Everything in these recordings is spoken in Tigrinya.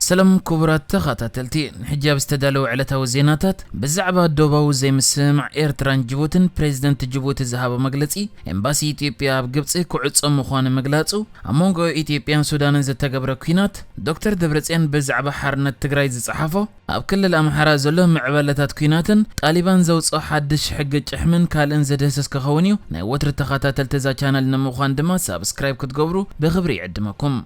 ሰላም ክቡራት ተኸታተልቲ፣ ንሕጂ ኣብ ዝተዳለወ ዕለታዊ ዜናታት፣ ብዛዕባ ዶባዊ ዘይምስምማዕ ኤርትራን ጅቡትን ፕሬዝደንት ጅቡቲ ዝሃቦ መግለጺ፣ ኤምባሲ ኢትዮጵያ ኣብ ግብጺ ክዕጾ ምዃኑ ምግላጹ፣ ኣብ መንጎ ኢትዮጵያን ሱዳንን ዝተገብረ ኲናት፣ ዶክተር ደብረጽዮን ብዛዕባ ሓርነት ትግራይ ዝጸሓፎ፣ ኣብ ክልል ኣምሓራ ዘሎ ምዕባለታት ኲናትን ጣሊባን ዘውጽኦ ሓድሽ ሕጊ ጭሕምን ካልእን ዝድህስስ ክኸውን እዩ። ናይ ወትሪ ተኸታተልቲ እዛ ቻነል ንምዃን ድማ ሳብስክራይብ ክትገብሩ ብኽብሪ ይዕድመኩም።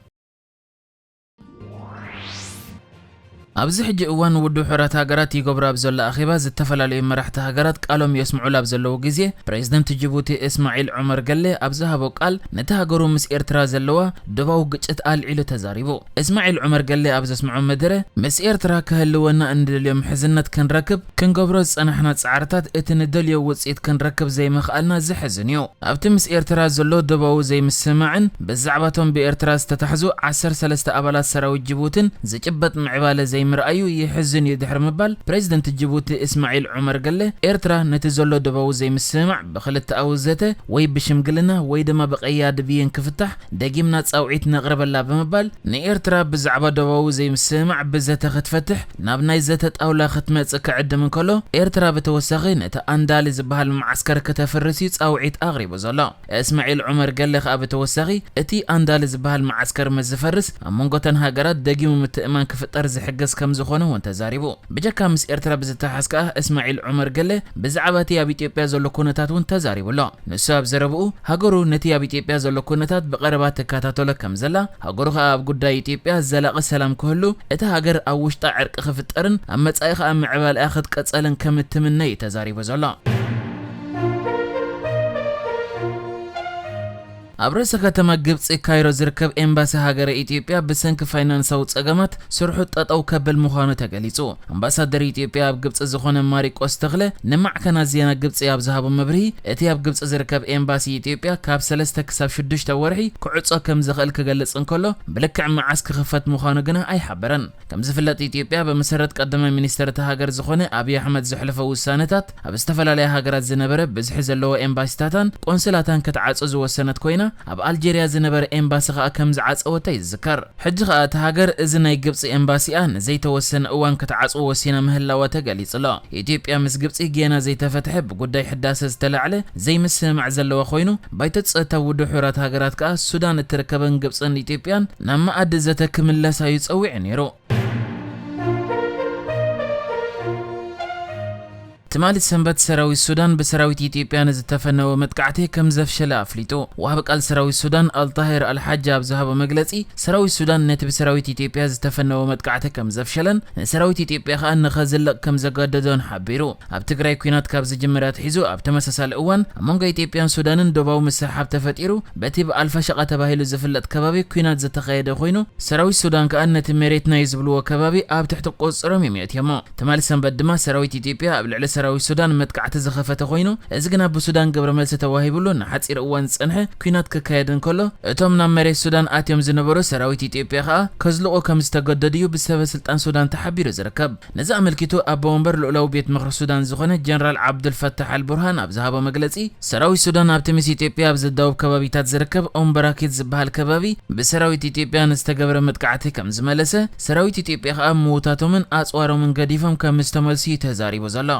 ኣብዚ ሕጂ እዋን ውድብ ሕቡራት ሃገራት ይገብሮ ኣብ ዘሎ ኣኼባ ዝተፈላለዩ መራሕቲ ሃገራት ቃሎም የስምዑሉ ኣብ ዘለዉ ግዜ፣ ፕሬዝደንት ጅቡቲ እስማዒል ዑመር ገሌ ኣብ ዝሃቦ ቃል፣ ነቲ ሃገሩ ምስ ኤርትራ ዘለዋ ዶባዊ ግጭት ኣልዒሉ ተዛሪቡ። እስማዒል ዑመር ገሌ ኣብ ዘስምዖ መደረ፣ ምስ ኤርትራ ክህልወና እንደልዮ ምሕዝነት ክንረክብ ክንገብሮ ዝጸናሕና ጻዕርታት እቲ ንደልዮ ውጽኢት ክንረክብ ዘይምኽኣልና ዘሕዝን እዩ። ኣብቲ ምስ ኤርትራ ዘሎ ዶባዊ ዘይምስምማዕን ብዛዕባቶም ብኤርትራ ዝተታሕዙ ዓሰርተ ሰለስተ ኣባላት ሰራዊት ጅቡትን ዝጭበጥ ምዕባለ ዘይምርኣዩ የሕዝን እዩ ድሕሪ ምባል፣ ፕሬዝደንት ጅቡቲ እስማዒል ዑመር ገለ፣ ኤርትራ ነቲ ዘሎ ዶባዊ ዘይምስምማዕ ብክልተኣዊ ዘተ ወይ ብሽምግልና ወይ ድማ ብቀያዲ ብይን ክፍታሕ ደጊምና ጻውዒት ነቕርበላ ብምባል፣ ንኤርትራ ብዛዕባ ዶባዊ ዘይምስምማዕ ብዘተ ክትፈትሕ ናብ ናይ ዘተ ጣውላ ክትመጽእ ክዕድም እንከሎ፣ ኤርትራ ብተወሳኺ ነቲ ኣንዳሊ ዝበሃል መዓስከር ከተፍርስ እዩ ጻውዒት ኣቕሪቡ ዘሎ። እስማዒል ዑመር ገለ ከኣ ብተወሳኺ፣ እቲ ኣንዳሊ ዝበሃል መዓስከር ምስ ዝፈርስ፣ ኣብ መንጎተን ሃገራት ደጊሙ ምትእምማን ክፍጠር ዝሕግዝ ከም ዝኾነ እውን ተዛሪቡ። ብጀካ ምስ ኤርትራ ብዝተሓዝ ከኣ፣ እስማዒል ዑመር ገለ ብዛዕባ እቲ ኣብ ኢትዮጵያ ዘሎ ኩነታት እውን ተዛሪቡ ኣሎ። ንሱ ኣብ ዘረብኡ፣ ሃገሩ ነቲ ኣብ ኢትዮጵያ ዘሎ ኩነታት ብቐረባ ትከታተሎ ከም ዘላ፣ ሃገሩ ከኣ ኣብ ጉዳይ ኢትዮጵያ ዘላቒ ሰላም ክህሉ፣ እታ ሃገር ኣብ ውሽጣ ዕርቂ ክፍጠርን ኣብ መጻኢ ከኣ ምዕባለኣ ክትቀጸልን ከም እትምነ እዩ ተዛሪቡ ዘሎ። ኣብ ርእሰ ከተማ ግብጺ ካይሮ ዝርከብ ኤምባሲ ሃገረ ኢትዮጵያ ብሰንኪ ፋይናንሳዊ ጸገማት ስርሑ ጠጠው ከብል ምዃኑ ተገሊጹ። ኣምባሳደር ኢትዮጵያ ኣብ ግብጺ ዝኾነ ማሪቆስ ተኽለ ንማዕከናት ዜና ግብጺ ኣብ ዝሃቦ መብርሂ፣ እቲ ኣብ ግብጺ ዝርከብ ኤምባሲ ኢትዮጵያ ካብ ሰለስተ ክሳብ ሽዱሽተ ወርሒ ክዕጾ ከም ዝኽእል ክገልጽ እንከሎ፣ ብልክዕ መዓስ ክኽፈት ምዃኑ ግና ኣይሓበረን። ከም ዝፍለጥ፣ ኢትዮጵያ ብመሰረት ቀዳማይ ሚኒስተር እታ ሃገር ዝኾነ ኣብይ ኣሕመድ ዘሕለፎ ውሳነታት፣ ኣብ ዝተፈላለያ ሃገራት ዝነበረ ብዝሒ ዘለዎ ኤምባሲታታን ቆንስላታን ክትዓጹ ዝወሰነት ኮይና፣ ኣብ ኣልጀርያ ዝነበረ ኤምባሲ ከኣ ከም ዝዓጸወታ ይዝከር። ሕጂ ከኣ እታ ሃገር እዚ ናይ ግብጺ ኤምባሲኣ ንዘይተወሰነ እዋን ክትዓጽዎ ወሲና ምህላዋ ተገሊጹ ኣሎ። ኢትዮጵያ ምስ ግብጺ ጌና ዘይተፈትሐ ብጉዳይ ሕዳሰ ዝተላዕለ ዘይምስምማዕ ዘለዋ ኮይኑ፣ ባይቶ ጸጥታ ውድብ ሕቡራት ሃገራት ከኣ ሱዳን እትርከበን ግብጽን ኢትዮጵያን ናብ መኣዲ ዘተ ክምለሳ እዩ ጸዊዑ ነይሩ። ትማሊ ሰንበት ሰራዊት ሱዳን ብሰራዊት ኢትዮጵያ ንዝተፈነወ መጥቃዕቲ ከም ዘፍሸለ ኣፍሊጡ። ወሃቢ ቃል ሰራዊት ሱዳን ኣልጣሂር ኣልሓጂ ኣብ ዝሃቦ መግለጺ፣ ሰራዊት ሱዳን ነቲ ብሰራዊት ኢትዮጵያ ዝተፈነወ መጥቃዕቲ ከም ዘፍሸለን ንሰራዊት ኢትዮጵያ ከኣ ንኸዝልቕ ከም ዘገደዶን ሓቢሩ። ኣብ ትግራይ ኲናት ካብ ዝጅምር ኣትሒዙ ኣብ ተመሳሳሊ እዋን ኣብ መንጎ ኢትዮጵያን ሱዳንን ዶባዊ ምስሕሓብ ተፈጢሩ፣ በቲ ብኣልፋሸቃ ተባሂሉ ዝፍለጥ ከባቢ ኲናት ዝተኻየደ ኮይኑ፣ ሰራዊት ሱዳን ከኣ ነቲ መሬትና እዩ ዝብልዎ ከባቢ ኣብ ትሕቲ ቁጽጽሮም እዮም የእትዮሞ። ትማሊ ሰንበት ድማ ሰራዊት ኢትዮጵያ ኣብ ልዕሊ ሰራዊት ሱዳን መጥቃዕቲ ዝኸፈተ ኮይኑ፣ እዚ ግና ብሱዳን ግብረ መልሲ ተዋሂብሉ ንሓጺር እዋን ዝጸንሐ ኲናት ክካየድ እንከሎ፣ እቶም ናብ መሬት ሱዳን ኣትዮም ዝነበሩ ሰራዊት ኢትዮጵያ ከኣ ከዝልቑ ከም ዝተገደዱ እዩ ብሰበ ስልጣን ሱዳን ተሓቢሩ ዝርከብ። ነዚ ኣመልኪቱ ኣቦ ወንበር ልኡላዊ ቤት ምኽሪ ሱዳን ዝኾነ ጀነራል ዓብዱልፈታሕ ኣልቡርሃን ኣብ ዝሃቦ መግለጺ፣ ሰራዊት ሱዳን ኣብቲ ምስ ኢትዮጵያ ኣብ ዘዳውብ ከባቢታት ዝርከብ ኦምበራኪት ዝበሃል ከባቢ ብሰራዊት ኢትዮጵያ ንዝተገበረ መጥቃዕቲ ከም ዝመለሰ፣ ሰራዊት ኢትዮጵያ ከኣ ምዉታቶምን ኣጽዋሮምን ገዲፎም ከም ዝተመልሱ እዩ ተዛሪቡ ዘሎ።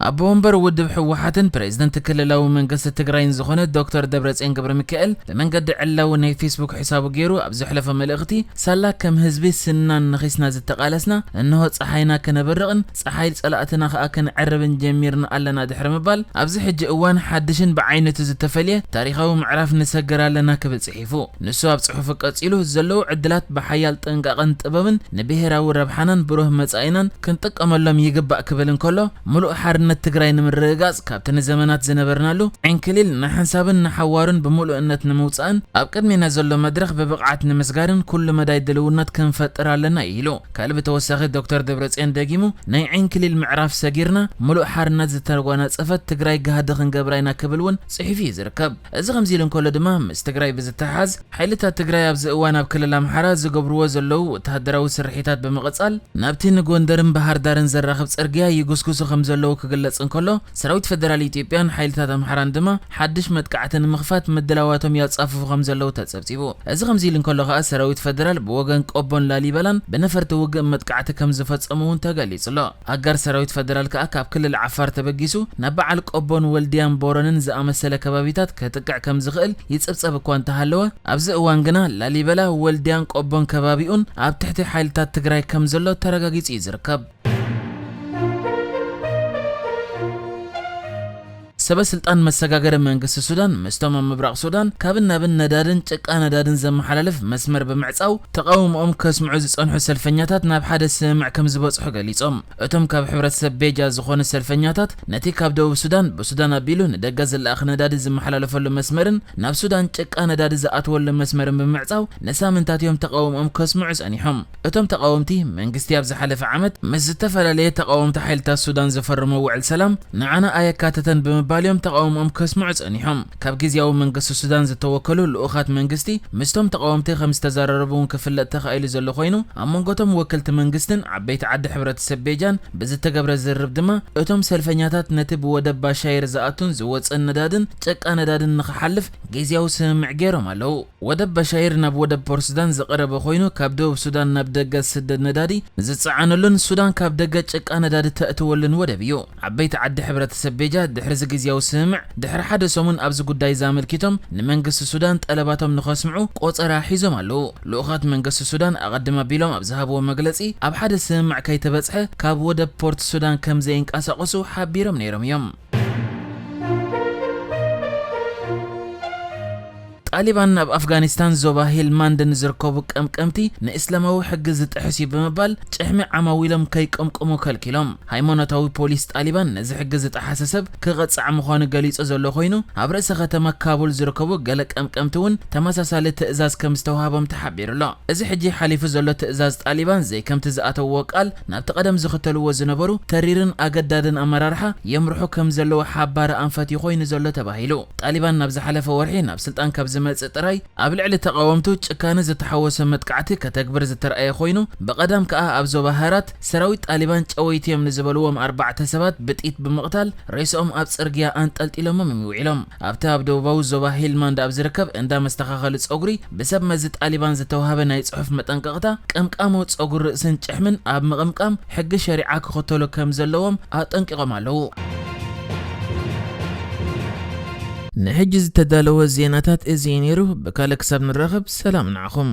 ኣቦ ወንበር ውድብ ህወሓትን ፕሬዝደንት ክልላዊ መንግስቲ ትግራይን ዝኾነ ዶክተር ደብረጽዮን ገብረ ሚካኤል ብመንገዲ ዕላዊ ናይ ፌስቡክ ሕሳቡ ገይሩ ኣብ ዘሕለፎ መልእኽቲ፣ ሳላ ከም ህዝቢ ስንናን ነኺስና ዝተቓለስና፣ እንሆ ጸሓይና ከነበርቕን ጸሓይ ጸላእትና ከኣ ክንዕርብን ጀሚርና ኣለና ድሕሪ ምባል፣ ኣብዚ ሕጂ እዋን ሓድሽን ብዓይነቱ ዝተፈልየ ታሪኻዊ ምዕራፍ ንሰግር ኣለና ክብል ጽሒፉ። ንሱ ኣብ ጽሑፉ ቀጺሉ፣ ዘለዉ ዕድላት ብሓያል ጥንቃቐን ጥበብን ንብሄራዊ ረብሓናን ብሩህ መጻኢናን ክንጥቀመሎም ይግባእ ክብል እንከሎ፣ ምሉእ ሓርነት ትግራይ ንምርግጋጽ ካብቲ ንዘመናት ዝነበርናሉ ዕንክሊል ንሓንሳብን ንሓዋሩን ብምሉእነት ንምውጻእን ኣብ ቅድሜና ዘሎ መድረኽ ብብቕዓት ንምስጋርን ኩሉ መዳይ ድልውነት ክንፈጥር ኣለና ኢሉ። ካልእ ብተወሳኺ ዶክተር ደብረጽዮን ደጊሙ፣ ናይ ዕንክሊል ምዕራፍ ሰጊርና ምሉእ ሓርነት ዝተጓናጸፈት ትግራይ ጋህዲ ክንገብራ ኢና ክብል እውን ጽሒፉ እዩ ዝርከብ። እዚ ከምዚ ኢሉ እንከሎ ድማ፣ ምስ ትግራይ ብዝተሓሓዝ፣ ሓይልታት ትግራይ ኣብዚ እዋን ኣብ ክልል ኣምሓራ ዝገብርዎ ዘለዉ ወተሃደራዊ ስርሒታት ብምቕጻል፣ ናብቲ ንጎንደርን ባህር ዳርን ዘራኽብ ጽርግያ ይጉስጉሱ ከም ዘለዉ ክግለጽ ክግለጽ እንከሎ፣ ሰራዊት ፈደራል ኢትዮጵያን ሓይልታት ኣምሓራን ድማ ሓድሽ መጥቃዕቲ ንምኽፋት ምድላዋቶም ያጻፍፉ ከም ዘለዉ ተጸብጺቡ። እዚ ከምዚ ኢሉ እንከሎ ከኣ፣ ሰራዊት ፈደራል ብወገን ቆቦን ላሊበላን ብነፈርቲ ውግእ መጥቃዕቲ ከም ዝፈጸሙ እውን ተገሊጹ ኣሎ። ኣጋር ሰራዊት ፈደራል ከኣ ካብ ክልል ዓፋር ተበጊሱ ናብ በዓል ቆቦን ወልድያን ቦረንን ዝኣመሰለ ከባቢታት ከጥቅዕ ከም ዝኽእል ይጽብጸብ እኳ እንተሃለወ፣ ኣብዚ እዋን ግና ላሊበላ፣ ወልድያን ቆቦን ከባቢኡን ኣብ ትሕቲ ሓይልታት ትግራይ ከም ዘሎ ተረጋጊጹ እዩ ዝርከብ። ሰበ ስልጣን መሰጋገሪ መንግስቲ ሱዳን ምስቶም ኣብ ምብራቕ ሱዳን ካብን ናብን ነዳድን ጭቃ ነዳድን ዘመሓላልፍ መስመር ብምዕጻው ተቓውሞኦም ከስምዑ ዝጸንሑ ሰልፈኛታት ናብ ሓደ ስምምዕ ከም ዝበጽሑ ገሊጾም። እቶም ካብ ሕብረተሰብ ቤጃ ዝኾኑ ሰልፈኛታት ነቲ ካብ ደቡብ ሱዳን ብሱዳን ኣቢሉ ንደገ ዝለኣኽ ነዳዲ ዝመሓላለፈሉ መስመርን ናብ ሱዳን ጭቃ ነዳዲ ዝኣትወሉ መስመርን ብምዕጻው ንሳምንታት እዮም ተቓውሞኦም ከስምዑ ጸኒሖም። እቶም ተቓወምቲ፣ መንግስቲ ኣብ ዝሓለፈ ዓመት ምስ ዝተፈላለየ ተቓወምቲ ሓይልታት ሱዳን ዝፈረሞ ውዕል ሰላም ንዓና ኣየካተተን ብምባል እዮም ተቓውሞኦም ከስምዑ ጸኒሖም። ካብ ግዝያዊ መንግስቲ ሱዳን ዝተወከሉ ልኡኻት መንግስቲ ምስቶም ተቓወምቲ ከም ዝተዘራረቡ እውን ክፍለጥ ተኻኢሉ ዘሎ ኮይኑ፣ ኣብ መንጎቶም ወከልቲ መንግስትን ዓበይቲ ዓዲ ሕብረተሰብ ቤጃን ብዝተገብረ ዝርርብ ድማ፣ እቶም ሰልፈኛታት ነቲ ብወደብ ባሻይር ዝኣቱን ዝወጽእን ነዳድን ጭቃ ነዳድን ንኽሓልፍ ግዝያዊ ስምምዕ ገይሮም ኣለዉ። ወደብ በሻይር ናብ ወደብ ፖርት ሱዳን ዝቐረበ ኮይኑ፣ ካብ ደቡብ ሱዳን ናብ ደገ ዝስደድ ነዳዲ ዝጸዓነሉን ሱዳን ካብ ደገ ጭቃ ነዳዲ ተእትወሉን ወደብ እዩ። ዓበይቲ ዓዲ ሕብረተሰብ ቤጃ ድሕሪ እዚ ግዝያዊ ስምምዕ ድሕሪ ሓደ ሰሙን ኣብዚ ጉዳይ እዚ ኣመልኪቶም ንመንግስቲ ሱዳን ጠለባቶም ንኸስምዑ ቆጸራ ሒዞም ኣለዉ። ልኡኻት መንግስቲ ሱዳን ኣቐድም ኣቢሎም ኣብ ዝሃብዎ መግለጺ፣ ኣብ ሓደ ስምምዕ ከይተበጽሐ ካብ ወደብ ፖርት ሱዳን ከም ዘይንቀሳቐሱ ሓቢሮም ነይሮም እዮም። ጣሊባን ኣብ ኣፍጋኒስታን ዞባ ሄልማንድ ንዝርከቡ ቀምቀምቲ ንእስላማዊ ሕጊ ዝጥሕስ እዩ ብምባል ጭሕሚ ዓማዊሎም ከይቀምቅሙ ከልኪሎም። ሃይማኖታዊ ፖሊስ ጣሊባን ነዚ ሕጊ ዝጠሓሰ ሰብ ክቐጻዕ ምዃኑ ገሊጹ ዘሎ ኮይኑ፣ ኣብ ርእሰ ከተማ ካቡል ዝርከቡ ገለ ቀምቀምቲ እውን ተመሳሳሊ ትእዛዝ ከም ዝተዋህቦም ተሓቢሩ ኣሎ። እዚ ሕጂ ሓሊፉ ዘሎ ትእዛዝ ጣሊባን ዘይከምቲ ዝኣተውዎ ቃል ናብቲ ቀደም ዝኽተልዎ ዝነበሩ ተሪርን ኣገዳድን ኣመራርሓ የምርሑ ከም ዘለዉ ሓባሪ ኣንፈት እዩ ኮይኑ ዘሎ ተባሂሉ። ጣሊባን ናብ ዝሓለፈ ወርሒ ናብ ስልጣን ካብ ዝመጽእ ጥራይ ኣብ ልዕሊ ተቓወምቱ ጭካነ ዝተሓወሰ መጥቃዕቲ ከተግብር ዝተረኣየ ኮይኑ፣ ብቐዳም ከኣ ኣብ ዞባ ሃራት ሰራዊት ጣሊባን ጨወይቲ እዮም ንዝበልዎም ኣርባዕተ ሰባት ብጥይት ብምቕታል ሬስኦም ኣብ ጽርግያ ኣንጠልጢሎሞም እዮም ውዒሎም። ኣብቲ ኣብ ደቡባዊ ዞባ ሄልማንድ ኣብ ዝርከብ እንዳ መስተኻኸሊ ጸጉሪ ብሰብ መዚ ጣሊባን ዝተዋህበ ናይ ጽሑፍ መጠንቀቕታ፣ ቀምቃሞ ጸጉሪ ርእስን ጭሕምን ኣብ ምቕምቃም ሕጊ ሸሪዓ ክኽተሉ ከም ዘለዎም ኣጠንቂቖም ኣለዉ። ንሕጂ ዝተዳለወ ዜናታት እዚ እዩ ነይሩ። ብካልእ ክሳብ ንራኸብ ሰላም ንዓኹም።